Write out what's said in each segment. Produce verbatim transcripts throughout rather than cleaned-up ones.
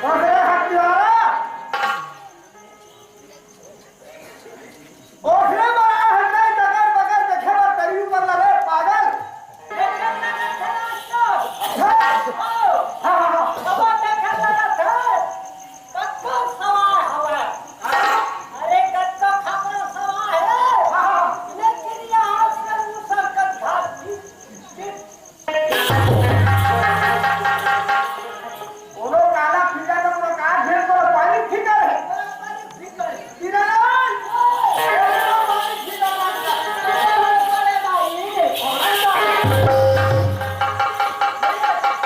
ओकरे हथियारा, ओकरे बड़ा हंडई डगर बगर देखे बर तरी ऊपर लगे पागल। हाँ, हाँ, हाँ। कतको सवाय हवय। अरे, कतको खतरा सवाय हे। हाँ, हाँ। लेकिन ये आजकल मुसलकट घाट की, की कोनो काला फीका तो कोनो का ढेर तो पानी फीका है। गिरलाल!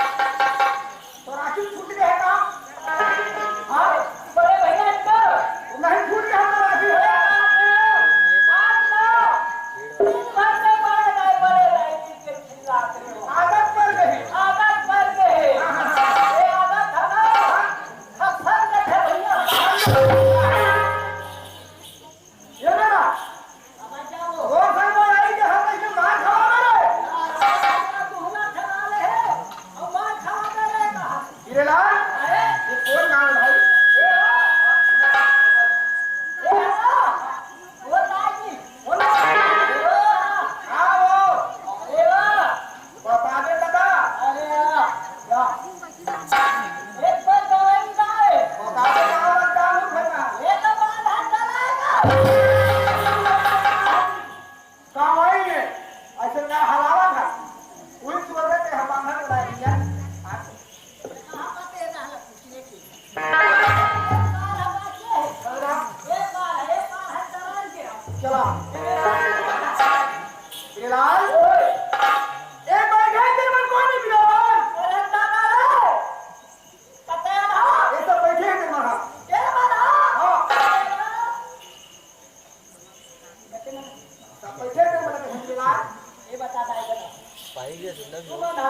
तो राखी छूट गए का? हाँ? बड़े भैया इनको नहीं छूट गया तो राखी। आज ना, दिन भर से बड़े दाई, बड़े दाई जी के आदत पड़ गई। आदत पड़ गई। हाँ, हाँ, हाँ। ये आदत है ना, खसर के है भैया। ये ना, वो घर में आई कि हम ऐसे मार खावा करे। दूल्हा खड़ा ले है, और मार खावा करे कहा। गिरेलाल, अरे? ये कौन गाँव है भाई? ये, ये, वो ताई जी, वो ताई जी। हाँ, वो। अरे वाह। बता दे दादा। अरे वाह। या। एक बार दवाई डाले। बता दे कहाँ बता लूँ भैया। ये तो बाल हाथ चलाएगा। दवाई है। ऐसे का हलावा था। कोई सुबह से हम बांधा चला दिया। कहाँ बात है ना पूछने की। चला। ए भाई, घर के मन कोई नहीं मिला। अरे दादा रे। ये सब बैठे हैं तेरे मन। हाँ। सब बैठे हैं तेरे मन के मिला। ये बता भाई, बता। पाई गए सुंदर। तू बना,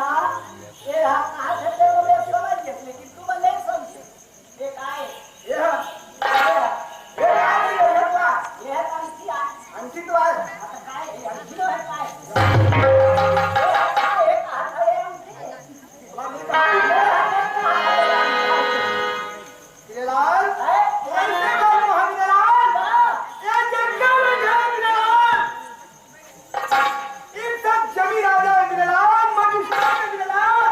ये हाथ, हाथ है तेरे को समझ गया, लेकिन तू बने समझे। ये काय? ये है। ये है। ये है। ये है। ये है अंगठी आ। अंगठी तो आए। हाँ, तो काय? ये अंगठी तो है काय? ये काय? ये कहाँ था ये अंगठी? ये लाल, है? कैसे बाबू हम लाल? हाँ। ये जंगल में है लाल। इन सब जमीन राजा है लाल, मजिस्ट्रेट है लाल।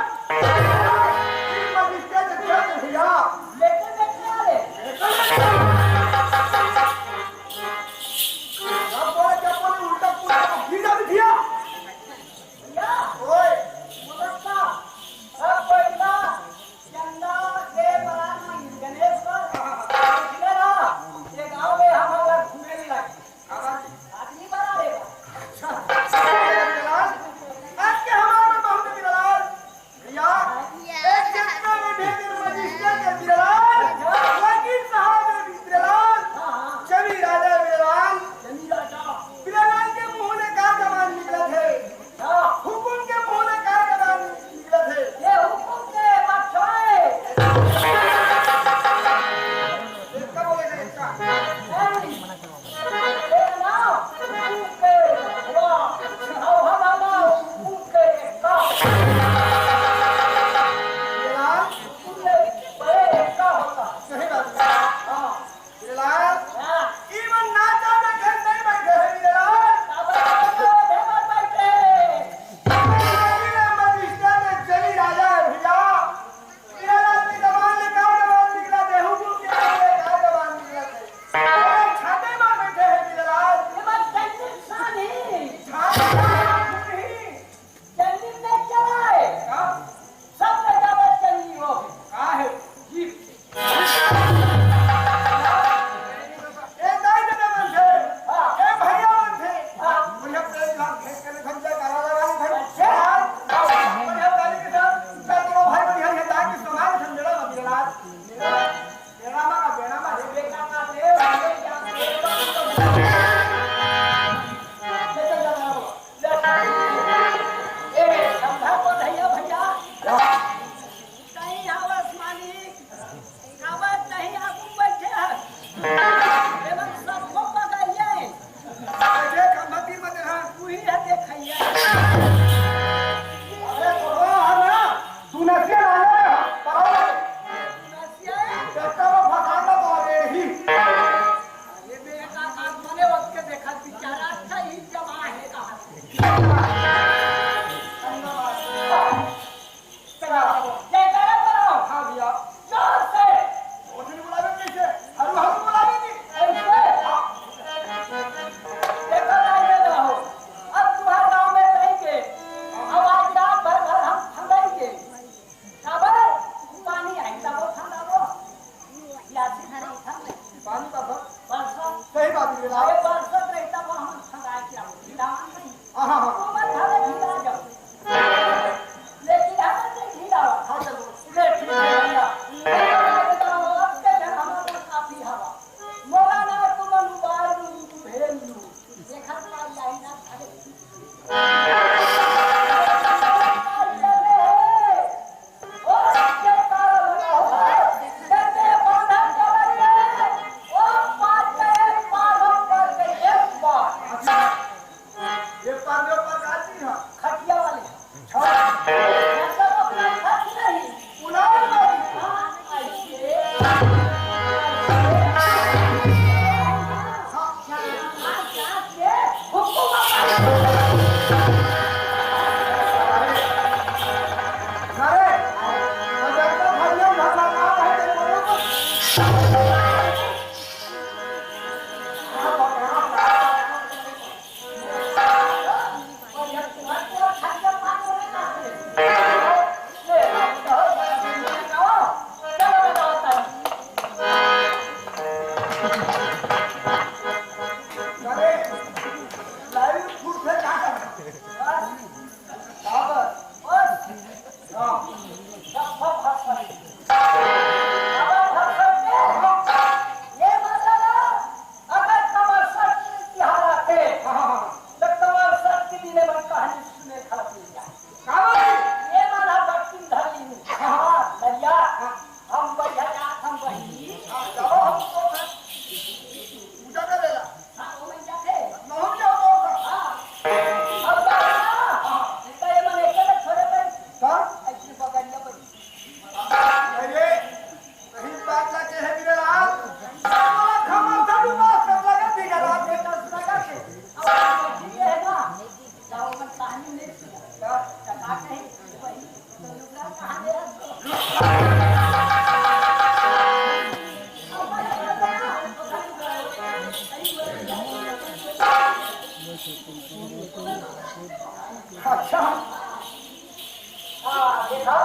हाँ, देखा,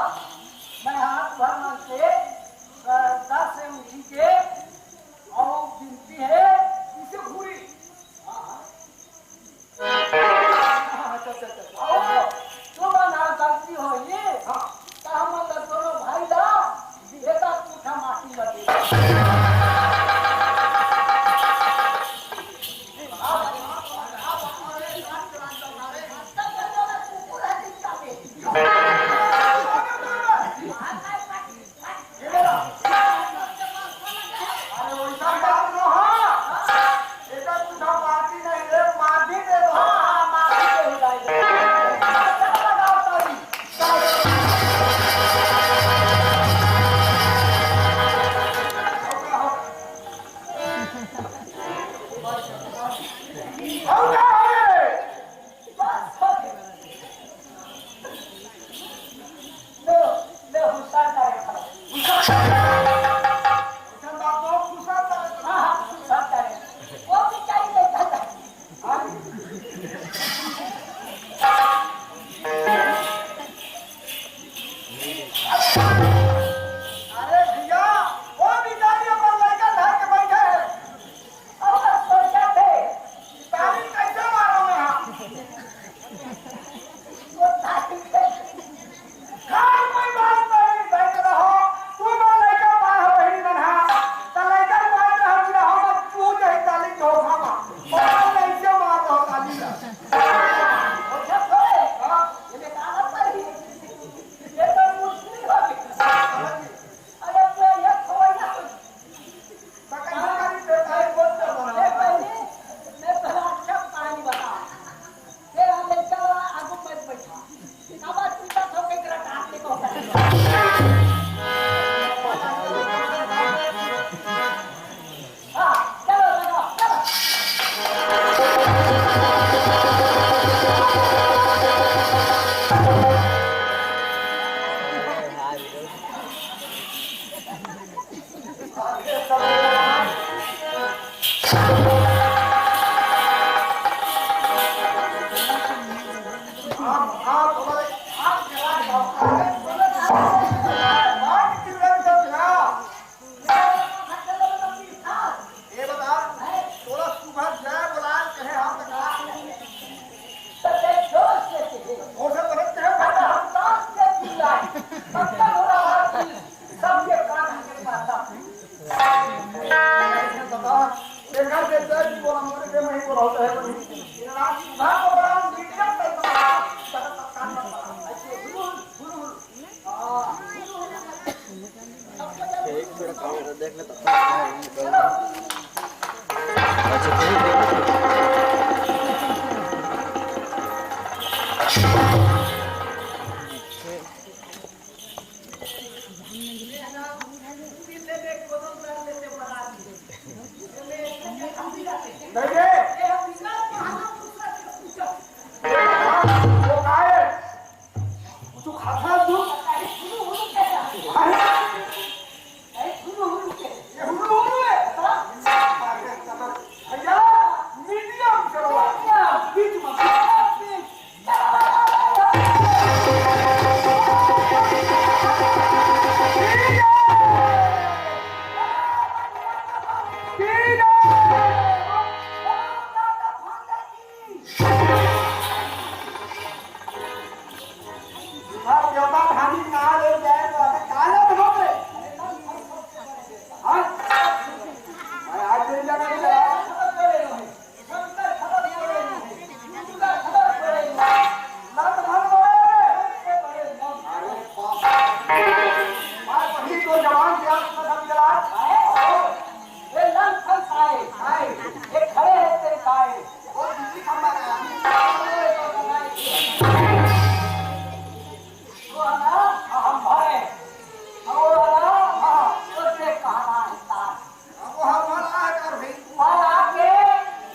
मैं हाथ भर मन से श्रद्धा से उठी के और विनती है, इसे पूरी। हाँ, हाँ। हाँ, अच्छा, अच्छा, अच्छा। और जो बना गलती हो ये, हाँ। तो हमन ला दोनों भाई ला, एका पूठा माटी ला दे। अरे, वैसा बात नो हा। एकर कुछ पार्टी नहीं रे, माफी दे दो। हाँ, हाँ, माफी दे दो। अरे भैया, वो बेचारी अपन लड़का धर के बैठे है। अब सोचा थे, ताली कैसे मारो मैं? हाँ, वो ताली कैसे? खाए कोई बात नहीं, बैठ रहो। तू तो लड़का पा हो ही मन हा। तो लड़का पा रहो कि रहो, मत तू जही ताली धोखा मा। मोबाइल नहीं से मार दो ताली ला। अच्छा, तो हाँ। ये बेकार है। ये तो मुश्किल हो गई। अरे, तो ये खोई ना। मैं पहले, मैं पहले अच्छा कहानी बता। तेरा लड़का आगू मत बैठा। अब चिंता तो के तेरा हाथ में को। हाँ, चलो, चलो, चलो। ए बता, तोला सुबह जय बोलाए कहे हम तो का? तो जय जोर से कहे। जोर से बोले तेरे भाई। हम ताल से चिल्लाए। पक्का हो रहा है कि सबके कान के पास। बता, देखा से जय बोला, मोरे से नहीं बोला होता है, बोली। तेरा सुबह को बड़ा मीडियम टाइप का, कान में पड़ा। ऐसे हुलू, हुलू, हुलू। एक थोड़ा काम देख ले, तब तक। अच्छा, ठीक है। नहीं रे। वो काय है? कुछ खाता है तू? अरे, ये हुलू हुलू है। भैया, मीडियम से बोला। बीच में। अब देवता धामी कहाँ ले जाए तो आता काला धोबे। हाँ? मैं आज दिन जाना नहीं चला। लत भंग हो गए। अरे बाप। मैं वही तो जवान से आज खत्म चला। ये लंग फल खाए, खाए। ये खड़े हैं तेरे खाए। वो दूसरी खम्मा का। वो हमारा हम भय। वो हमारा, हाँ, उसने कहा ना इंसान। अब वो हमारा आकर भी। वो आके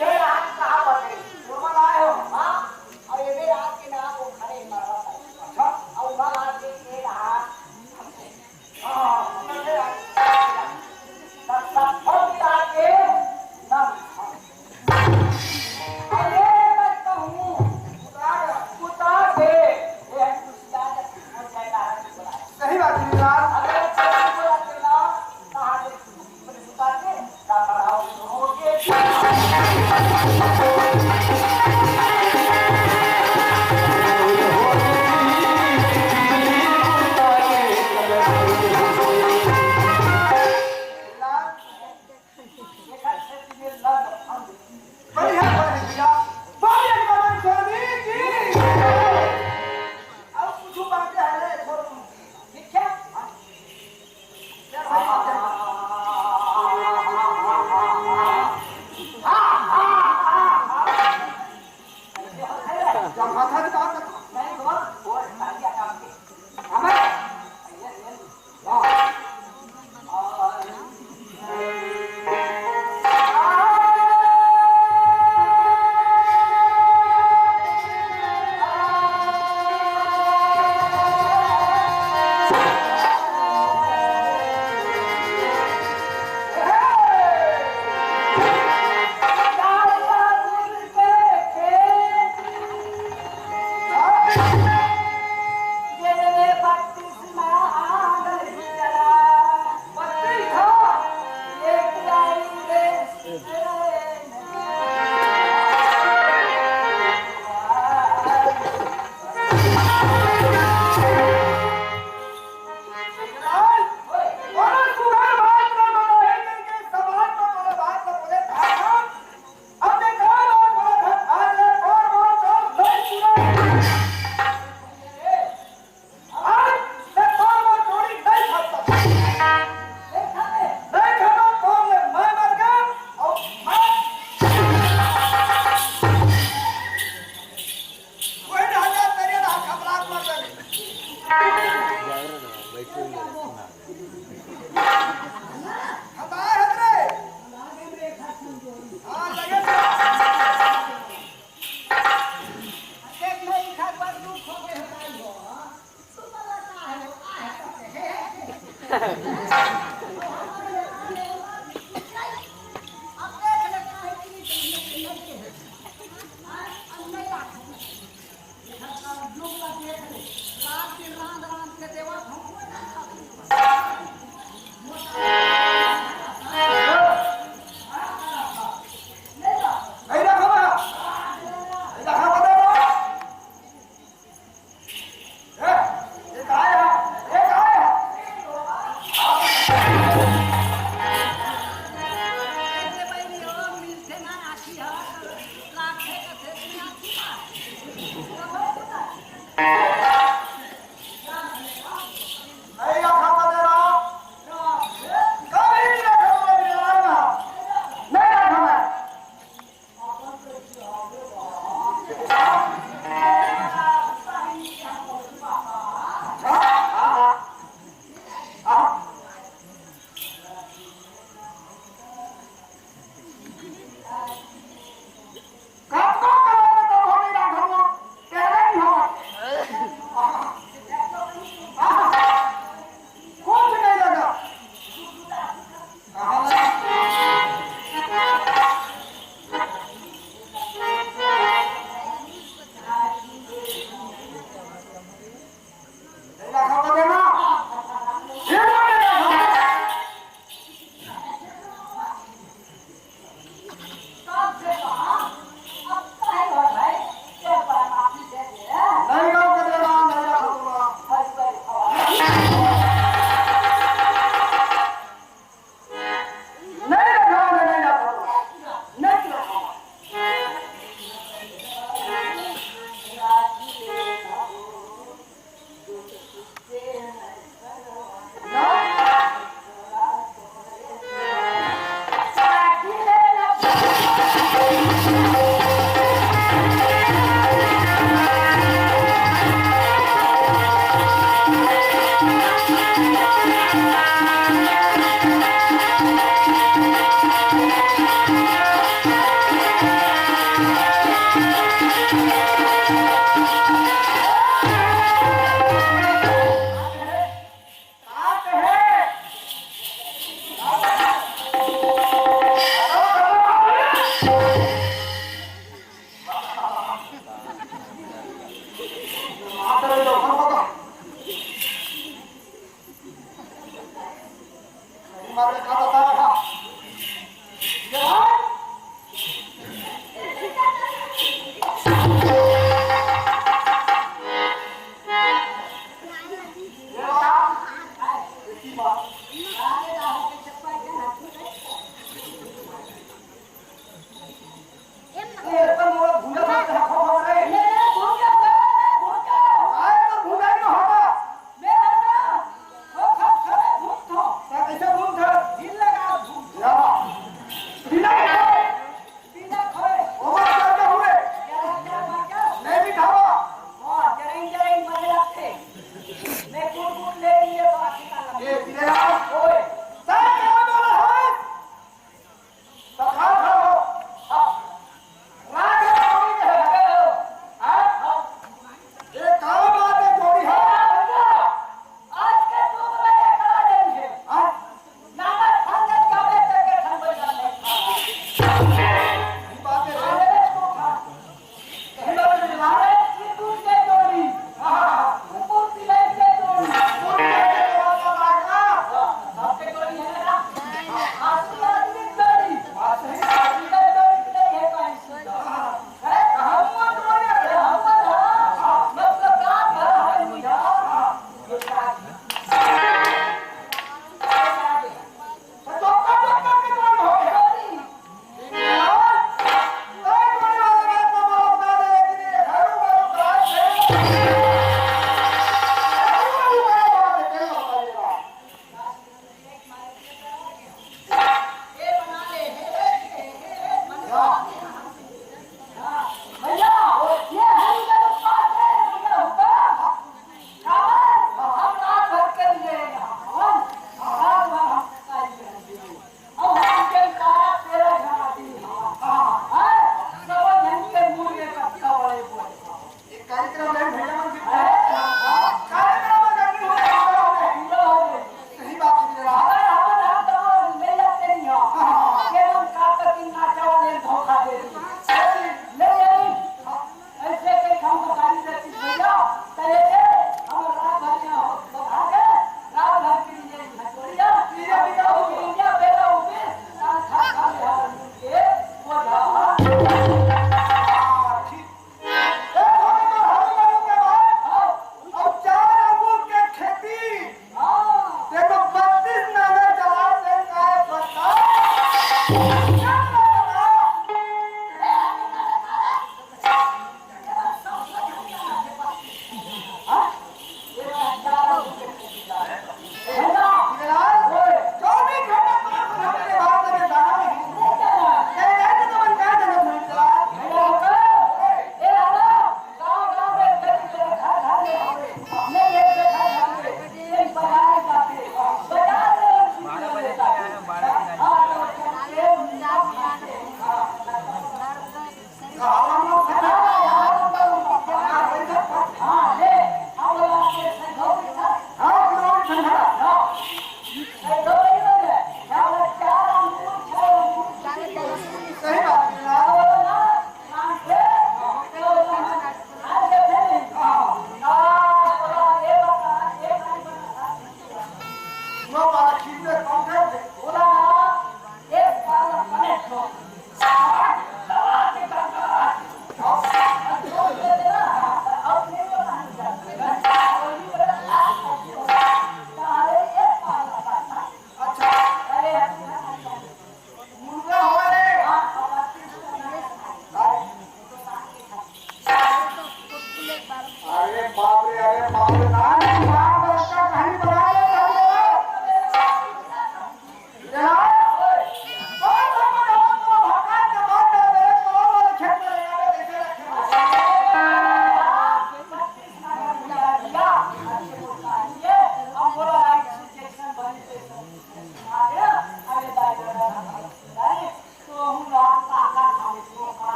ये रात कहाँ बने? वो हमारा आए हो। हाँ, और ये भी रात के ना वो खड़े मर रहा था। अच्छा। और वहाँ आके ये रहा। हाँ, हाँ, हाँ। हमार हत रे। हाँ, लगे तो। देख, मैं इधर पर दुख हो गए हमारी हो। तू बोला का है, वो का है, करते हैं। अब देख ले का है कि नहीं, नहीं, नहीं, नहीं। हाँ, अब नहीं बात है।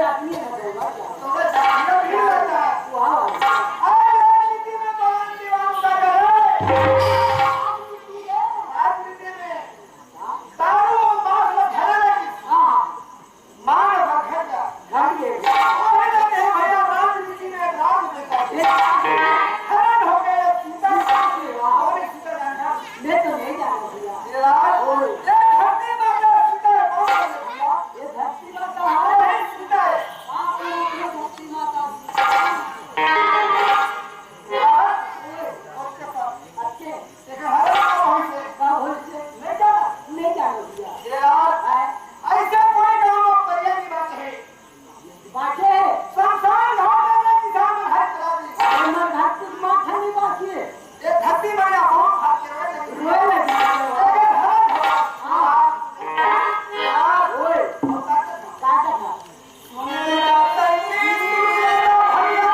आदमी है, बोला क्या? तो मैं जान भी रहता है। वाह, वाह। अरे, राजनीति में बड़ा दीवान का डर है। राजनीति में दारू और मांस में झगड़ा नहीं। हाँ। मार और घर जा। घर के। और है ना, तेरे भैया राजनीति में राज देखा। ये हैरान हो गए, सीता। वाह। और सीता जानता। मैं तो नहीं जानता भैया। ये राज, ओए। ये धरती माता सीता है, कौन है भैया? ये धरती माता है। वही सीता है। बाप रे, ये धरती माता सीता है। ये राज, ओए, और के पास। अच्छे। एक हरे का भविष्य। का भविष्य? नहीं जाना। नहीं जाना भैया। ये राज, है। ऐसा कोई गांव में परिया नहीं बात है। बाटे। शमशान घाट में किसान मन हाथ चला दी। हमर घर कुछ माथा नहीं बाकी है। ये धरती मैया बहुत भाग के रोए लगी। रोए लगी। अगर हर घर हाँ। हाँ। ओए। और ताकत का कथा। सुन ला तैयारी रे भैया।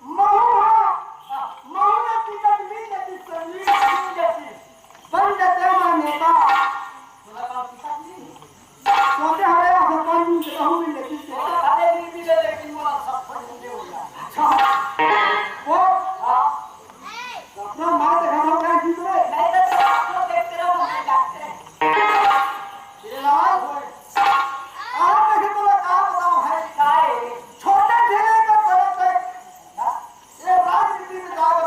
महुआ, महुआ टिकट मिल जाती, सर, मिल जाती। बन जाते हमारे नेता। सोचे हमारे यहाँ सरपंच मिल जाते, हम मिल जाते। अरे, नहीं मिले, लेकिन वो सब फंड मिले हो गया। अच्छा। वो, हाँ। अपना मार देखा था, क्या जीत रहे? नहीं, तो आप लोग देखते रहो, हम नहीं जाते। ये लाल, आप देखे तो का बताओ है? का है? छोटे ठेले का फर्क है। ये राजनीति में जाओ,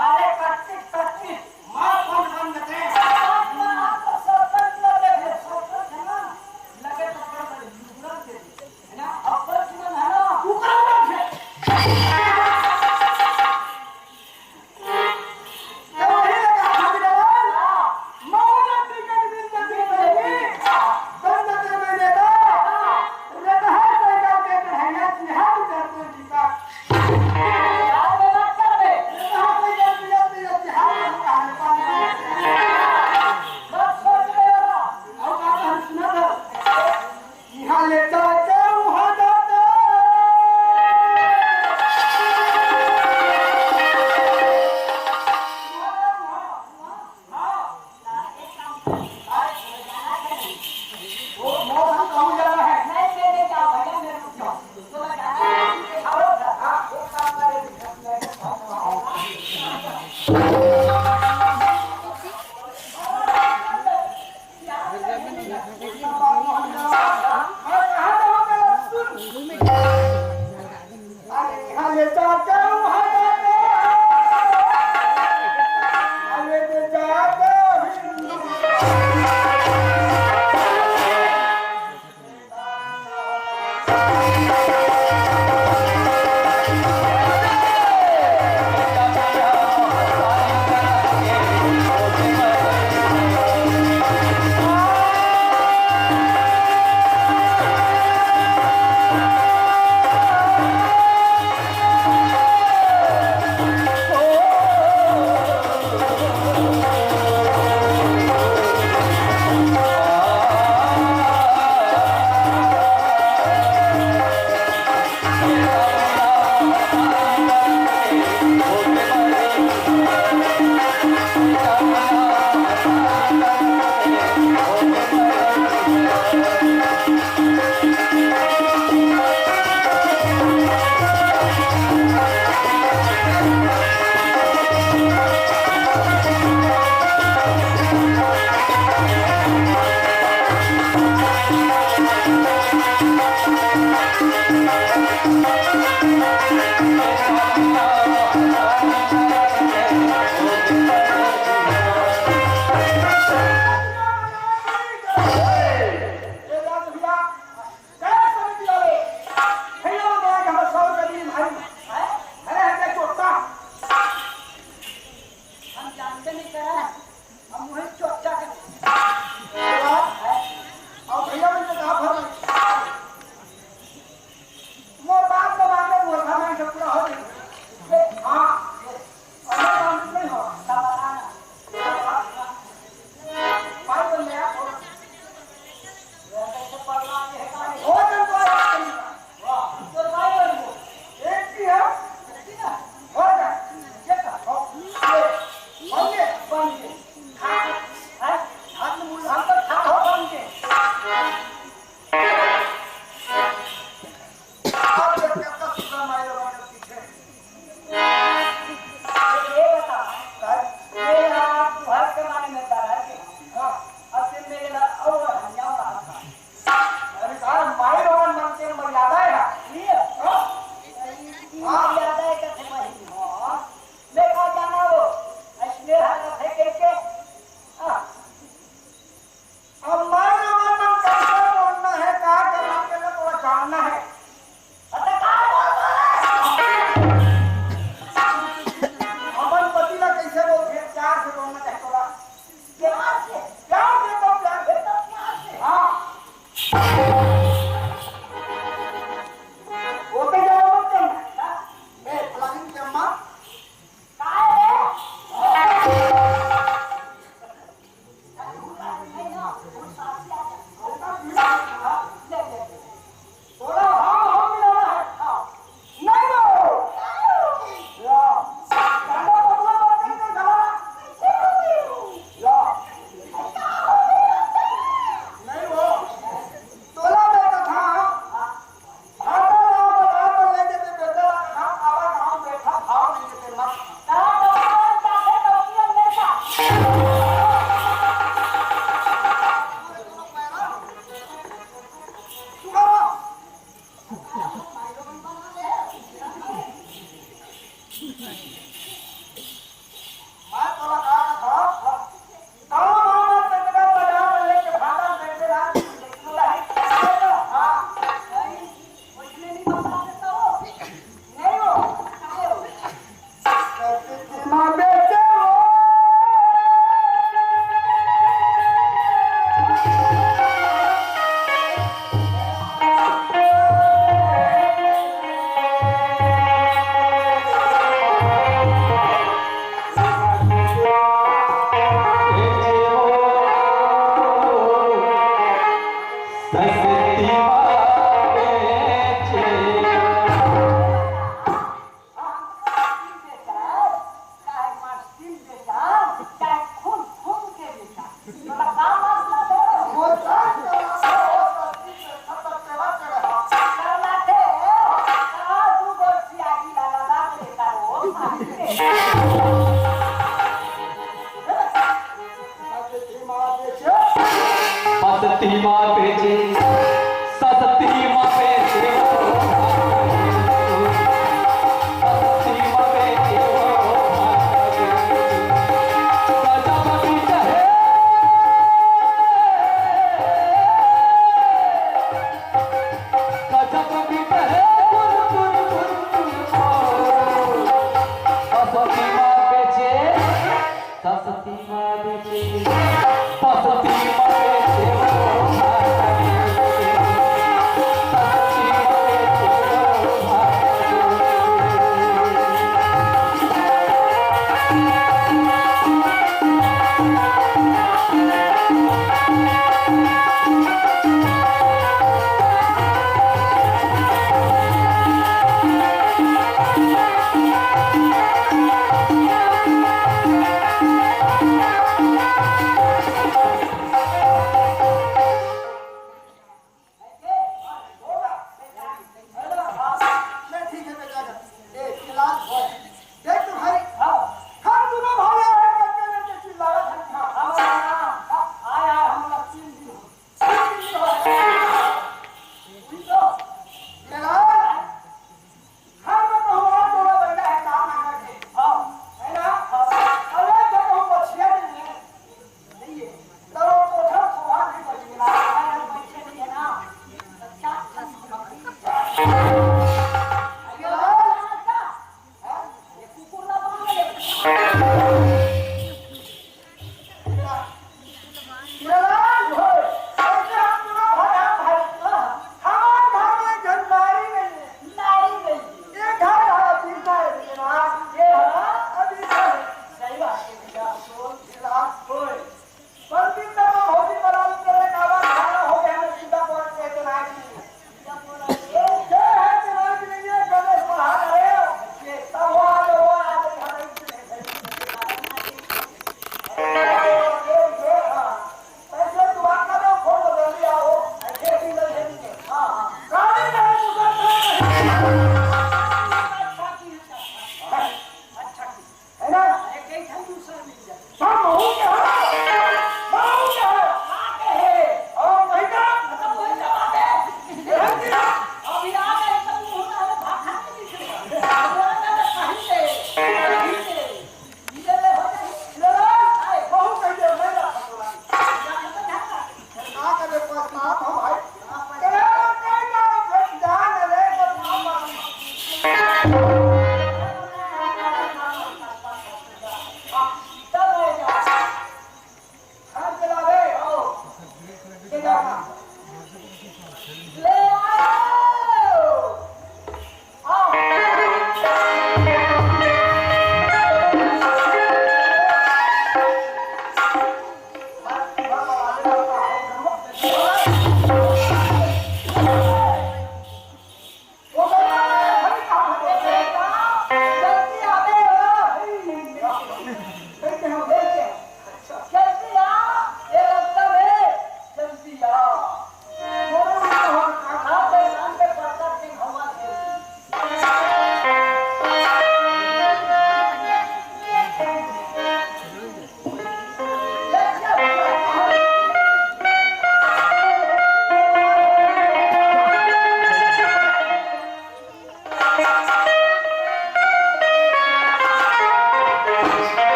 अरे कच्ची, कच्ची, मार कौन बन गए? आप तो सरपंच लगे थे, सरपंच है ना? लगे तो कर दे, लुगड़ा दे दे, है ना? अब तो जीवन है ना, तू कर दे। तो वही लगा, हाथी डाला, मौला टिकट मिल जाती है, बंद कर मैंने तो, रहता है सरकार के कढ़ैया, जिहाद करते हैं। बन के। हाँ, हाँ, हम तो ठाढ़ो बन के। आप जब तक सुना माई बाबा के पीछे। ये बता, ये आप घर के माने में डरा के। हाँ, अब फिर मेरे ला और हरियाणा आता। अरे साहब, माई बाबा मन के मर्यादा है। ये, हाँ? ये मर्यादा है, कैसे माई? हाँ। मैं का जाना वो, अश्लील हरकत है के, के? हाँ। अब माई बाबा मन कैसे बोलना है, का करना है, तो थोड़ा जानना है। अरे का बोल रहा है? अपन पति ला कैसे बोलथे, प्यार से बोलना चाहिए थोड़ा। प्यार से? प्यार से तो प्यार से। तो प्यार से। हाँ। वो तो जाओ मत करना। मैं फलानी के अम्मा। काय रे?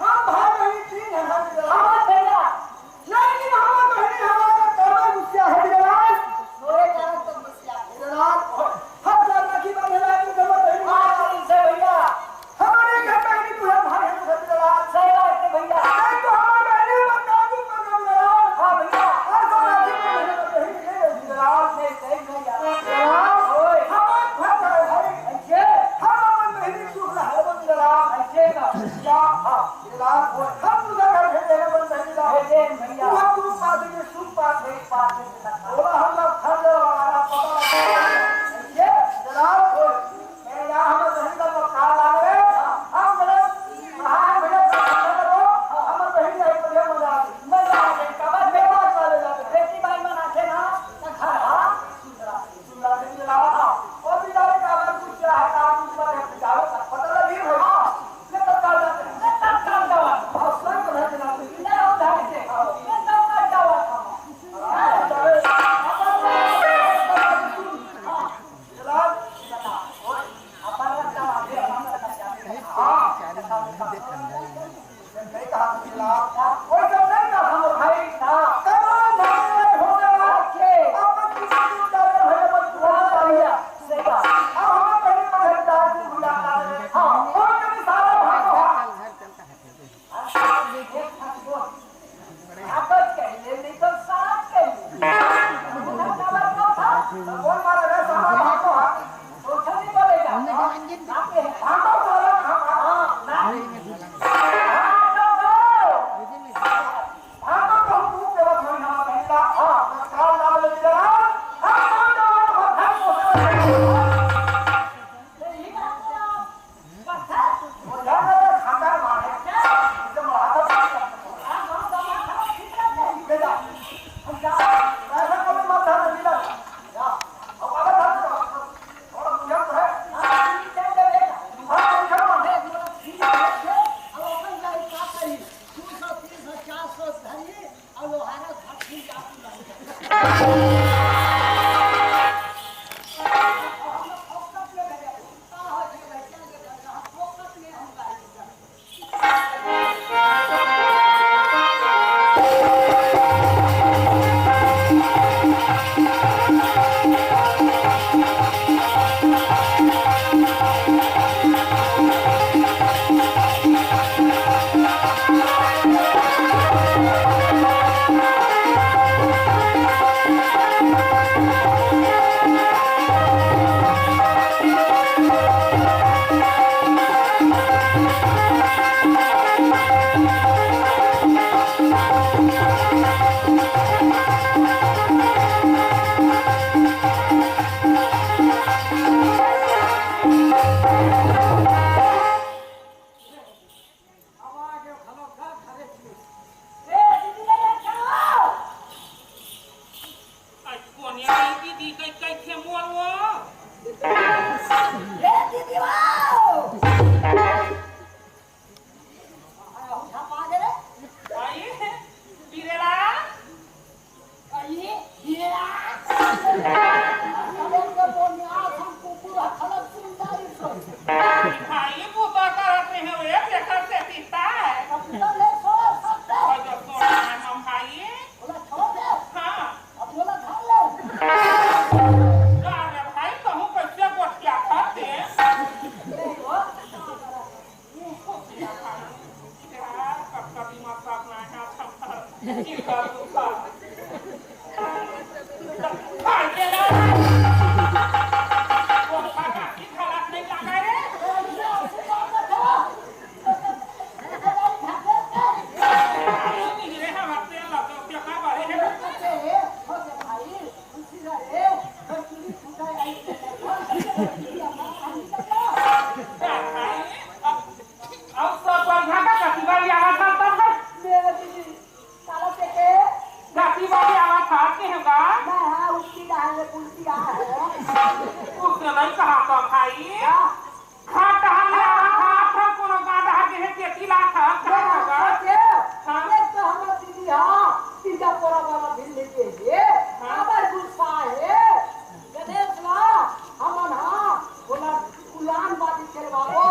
हम भाई बहिनी तीन झन हन बिरलाल। हाँ भैया। लेकिन हमर बहिनी हमर कमर गुस्सा है बिरलाल। तोरे कारण तो गुस्सा है। बिरलाल, हम जानना की बात है, लेकिन हमर बहिनी हाँ, ठीक है भैया। हमर एक है बहिनी, तू है भाई, है तू है बिरलाल। सही बात है भैया। नहीं तो हमर बहिनी मत काबू कर बिरलाल। हाँ भैया। हर बार आके हमर बहिनी ले ले बिरलाल। नहीं, नहीं भैया। बिरलाल, ओए। हमर घर है भाई। ऐसे? हम हमर बहिनी सुख रहे बिरलाल। ऐसे का? क्या? हाँ। बिरलाल, हम दूसरा घर भेज देना बन बहिनी ला। भेज देन भैया। तू हम तू पास के सुख पास भेज पास भेज देना। बोला हम लोग घर ले वाला पता लगा। ये बिरलाल, मैं यहाँ हम बहिनी का तो ख्याल आ गए। हम गलत कहाँ है भैया, हम बहिनी नहीं बढ़िया मजा आ गई। मजा आ गई, कमर में बात वाले जाते। बेटी भाई मनाते ना, तो घर हाँ। सुंदरा, सुंदरा, सुंदरा, हाँ। और भी जाने का अगर कुछ क्या है, काम कुछ पर है, जाओ, पता लगी भाई। हाँ। ले तत्काल जाते हैं। ले तत्काल जाओ। हाँ, कोनिया की दी कई कई थे मोर वो। ए दीदी वो। आ, उठा पा दे रे। आई, बिरेला। आई, बिरेला। अरे, तो बोनिया, हम कुकुर हथलक सुंदरी सो। भाई, वो तो करत नहीं हो, ये देखा से पीता है। अब तो ले सो सकते। और जो सोना है, हम भाई। बोला, छोड़ दे। हाँ। अब बोला, धर ले। अरे भाई, कहूँ कैसे गोठिया धर दे। नहीं हो। अउ सब बढ़िया का कति बार आवत हस तब तक? मेरा दीदी, काला से के? कति बार आवत हस के हम का? मैं हाँ, उसकी डाल ले, उल्टी आ है। उसने नहीं कहा तो भाई। हाँ। हाँ, कहाँ ले आवत हस? हम कोनो गांव डहर के है, केती ला था, कहाँ मेरा होगा? हाँ, के? हाँ। एक तो हमारा दीदी, हाँ, तीजा पोरा वाला भिल्ली के लिए, हाँ। आवाज गुस्सा है। गणेश ला, हमन हा, बोला, उलान बाजी खेलवाओ।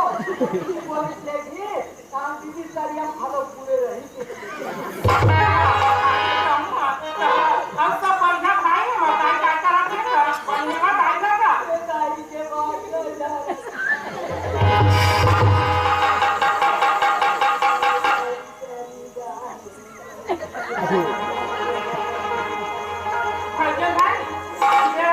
बोली लेगी, काम दीदी करिया भालो पूरे रही। हम सब बढ़िया भाई हैं, बताई का करा के, बढ़िया बताई ना का। ये दाई के बात कर जा। भाई के भाई, ये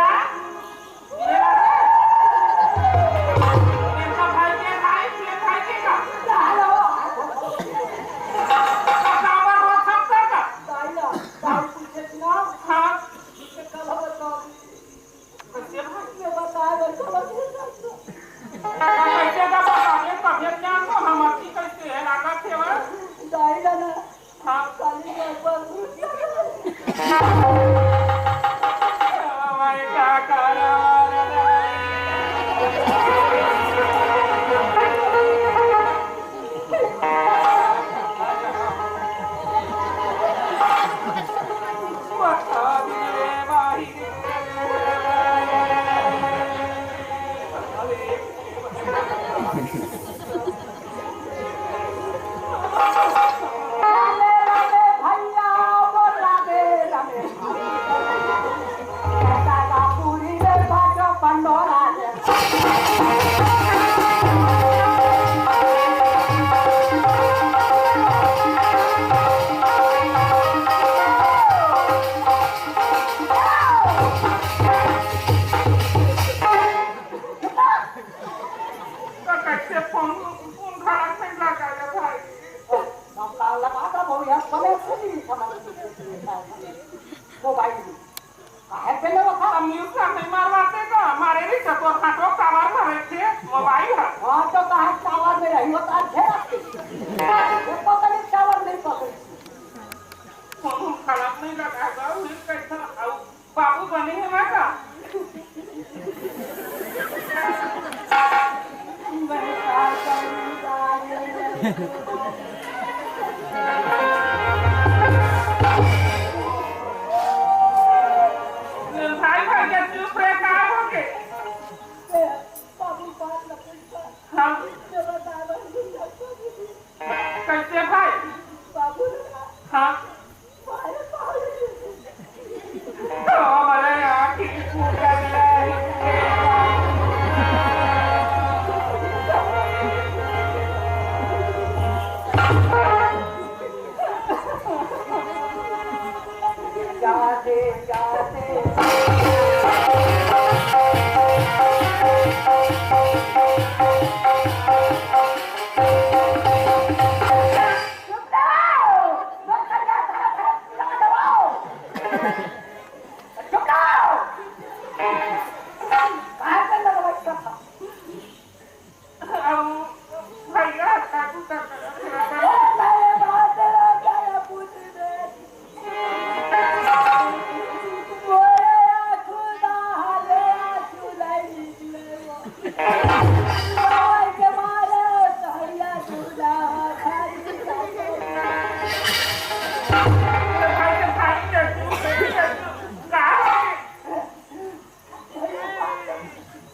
ये फोन, फोन घड़ा नहीं लगा रे भाई। हम का लगा था वो यार, बने से नहीं समझ मोबाइल में। काहे पे लेवा था? हम न्यूज़ का नहीं मारवाते का? हमारे भी तो तोर हाथों टावर में रखे मोबाइल है। हाँ, तो कहा टावर में रही होता है, घेरा के। वो पता नहीं टावर नहीं पकड़ी। फोन खराब नहीं लगा है, बाबू, ये कैसा? आओ, बाबू बने हैं ना का? भाई, भाई, ये चुप रहे, का हो गए? हाँ। कैसे भाई? हाँ। तो हमारे यहाँ की पूजा नहीं है। ठीक बताथे।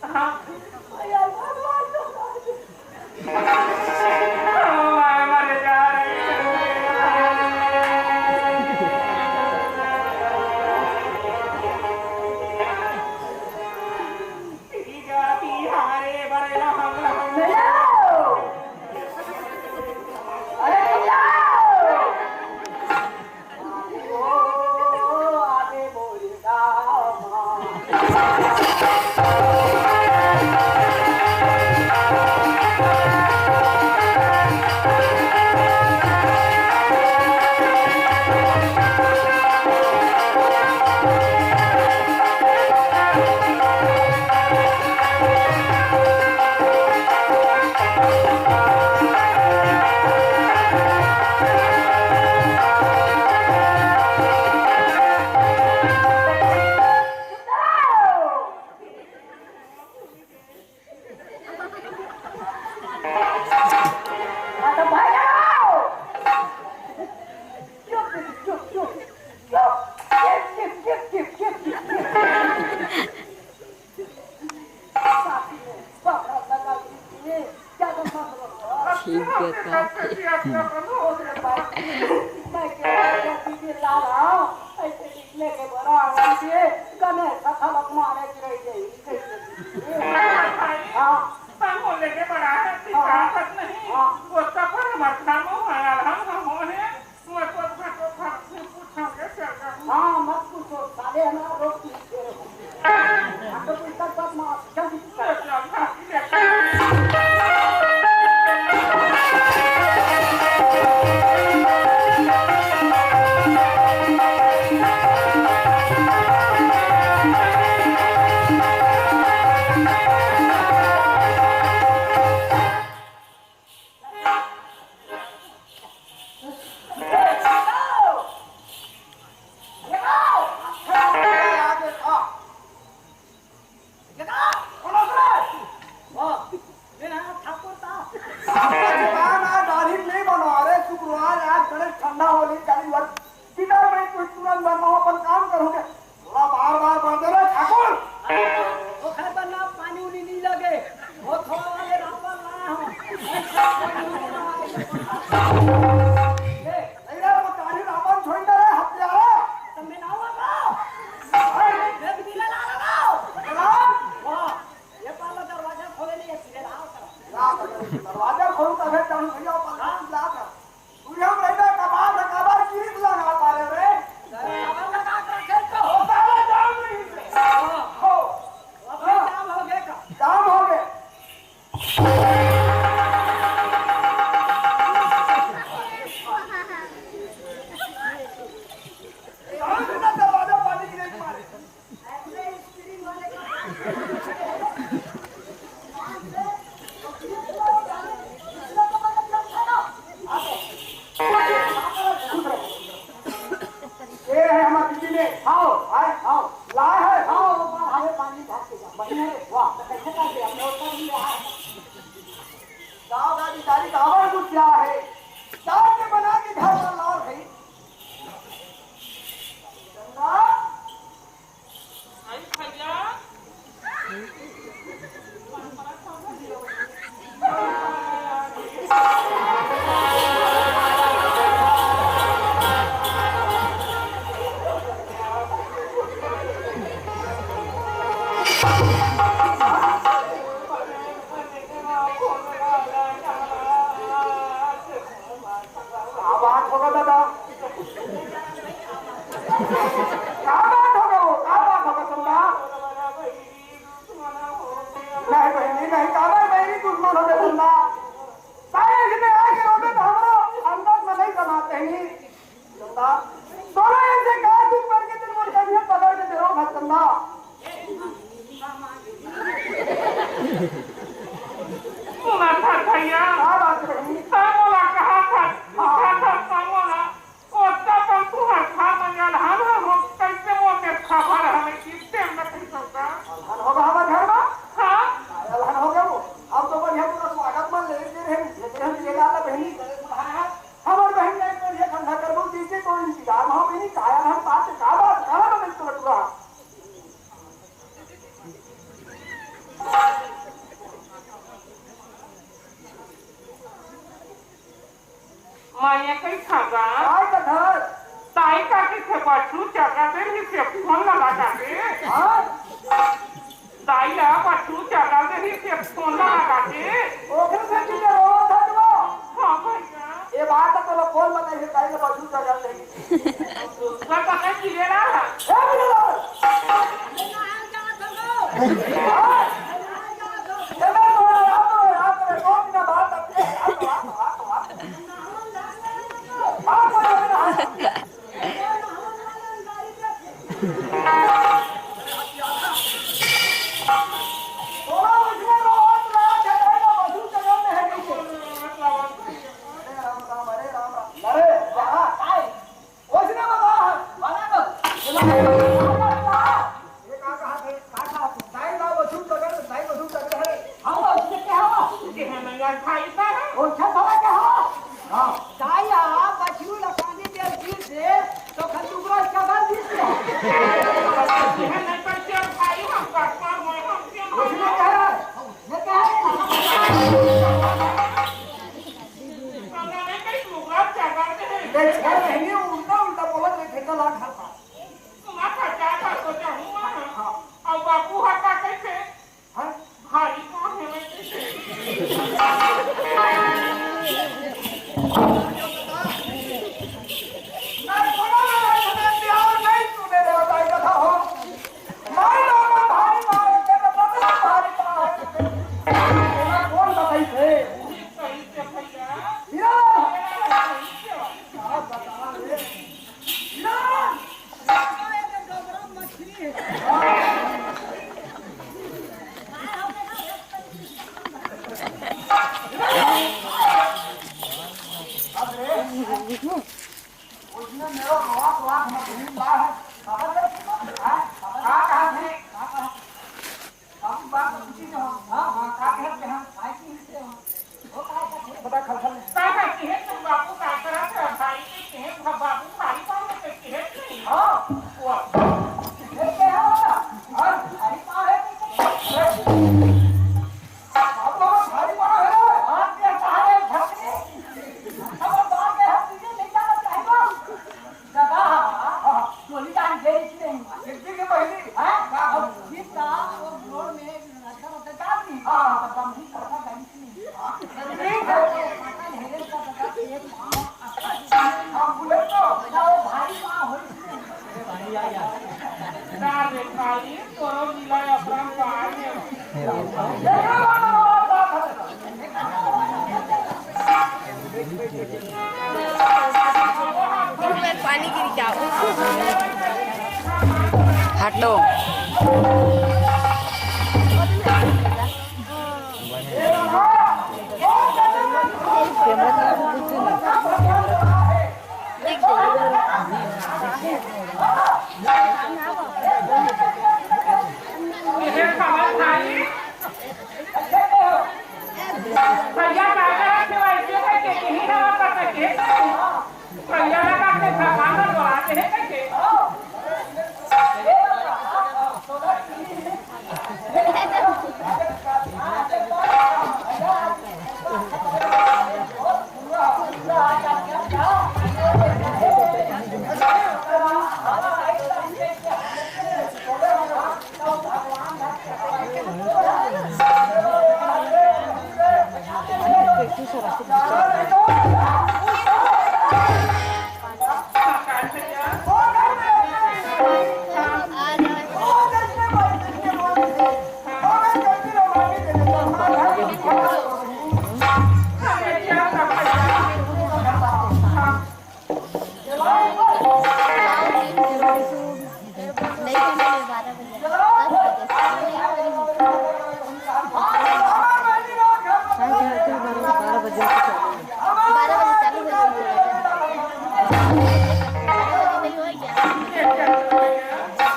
हाँ। हाँ। हाँ, मत पूछो, साले हमारा रोज पीछे रहो। हाँ, तो कोई कर बात मार, जल्दी कर। ठाकुर ता। आज दाढ़ी नहीं बनवा रहे, शुक्रवार, आज गणेश ठंडा होली, कल पिता मैं कुछ तुरंत बनवा, अपन काम करोगे। थोड़ा बार बार बढ़ दे रे ठाकुर। ओखर बर ना पानी उनी नहीं लगे। वो थोड़ा वाले रावण लाया हो। ए, नहीं रे, वो काली रावण छोड़ दे रे, हत्यारा। तुम भी ना हुआ का? हाँ। मैं भी ला ला ला। ला। वाह, ये पाला दरवाजा खोले नहीं है, सीधे लाओ तो। ला, दरवाजा खोलू तबे जाऊँ भैया, पाला ला कर। तू हम रहिबे कपार से कपार किरित लगा पारे रे। कपार लगा के रखे तो। ओ साला जाम नहीं से। हाँ। हो। अबे जाम हो गए का? जाम हो गए। काबर गुस्सा हे? चाय के बना के घर मा लाव हे। चंदा? आई भैया। का बात होगा दादा? का बात होगा वो? का बात होगा चंदा? नहीं बहिनी, नहीं, काबर बहिनी दुश्मन होगे चंदा? काहे इसने आके रोबे तो हमरो अंदाज में नहीं समात बहिनी। चंदा, तोला ऐसे का दुख पड़ के तेरे मोर कन्या पकड़ के दे रो भत चंदा? सुना था भैया। का बात बहिनी? तै मोला कहा था, कहा था तै मोला। ओतका कन तुंहर घर म अलहन हो, कइसे मोर मेर खबर हवे कि तेन ल कहि सकता? अलहन होगे हमर घर म? हाँ। काय अलहन होगे वो? हम तो बढ़िया पूरा स्वागत म ले गे रहेन, भेजे रहेन, ये लाला बहिनी करे बुलाए हे। हमर बहिन जाए बढ़िया धंधा करबो, जइसे तो इंतजार म हो बहिनी, काय अलहन बात हे, का बात, का बात हे, तो लटुआ? माया कइसे गा? काय कथस? ताई का कइसे बछरू चघत रहिसे फोन लगा के? हाँ? ताई ला बछरू चघत रहिसे फोन लगा के? ओकरे से किसे रोवत हस वो? हाँ भैया। ये बात तो तोला फोन बताइसे, ताई ला बछरू चघत रहिसे। दूसरा पता की ले रहा है? ए, ले रहा है। हाँ? चलो, चलो, आप तो, आप तो, दो दिन बाद अब पानी गिर जाओ। हटो। भैया, का करत हे भाई? भैया लगा के भगवान ल डराते हैं कैसे?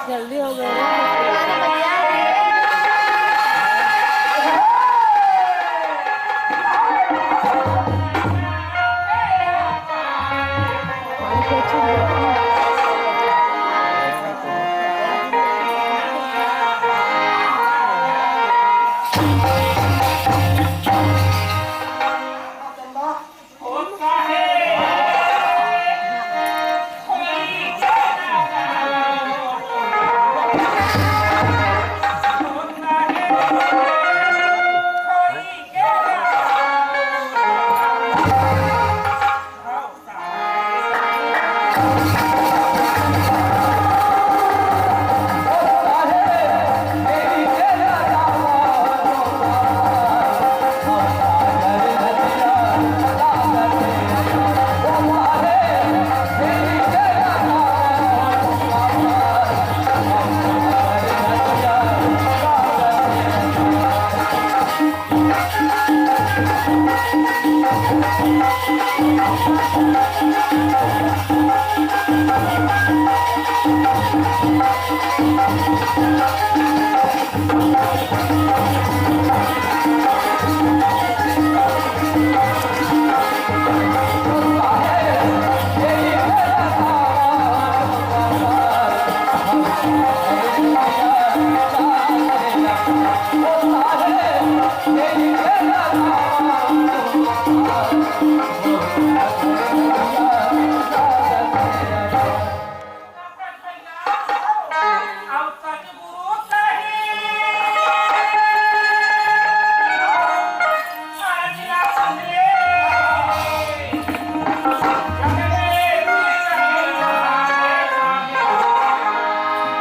जल्दी हो गया।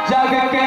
जग के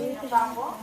सिरजनहार।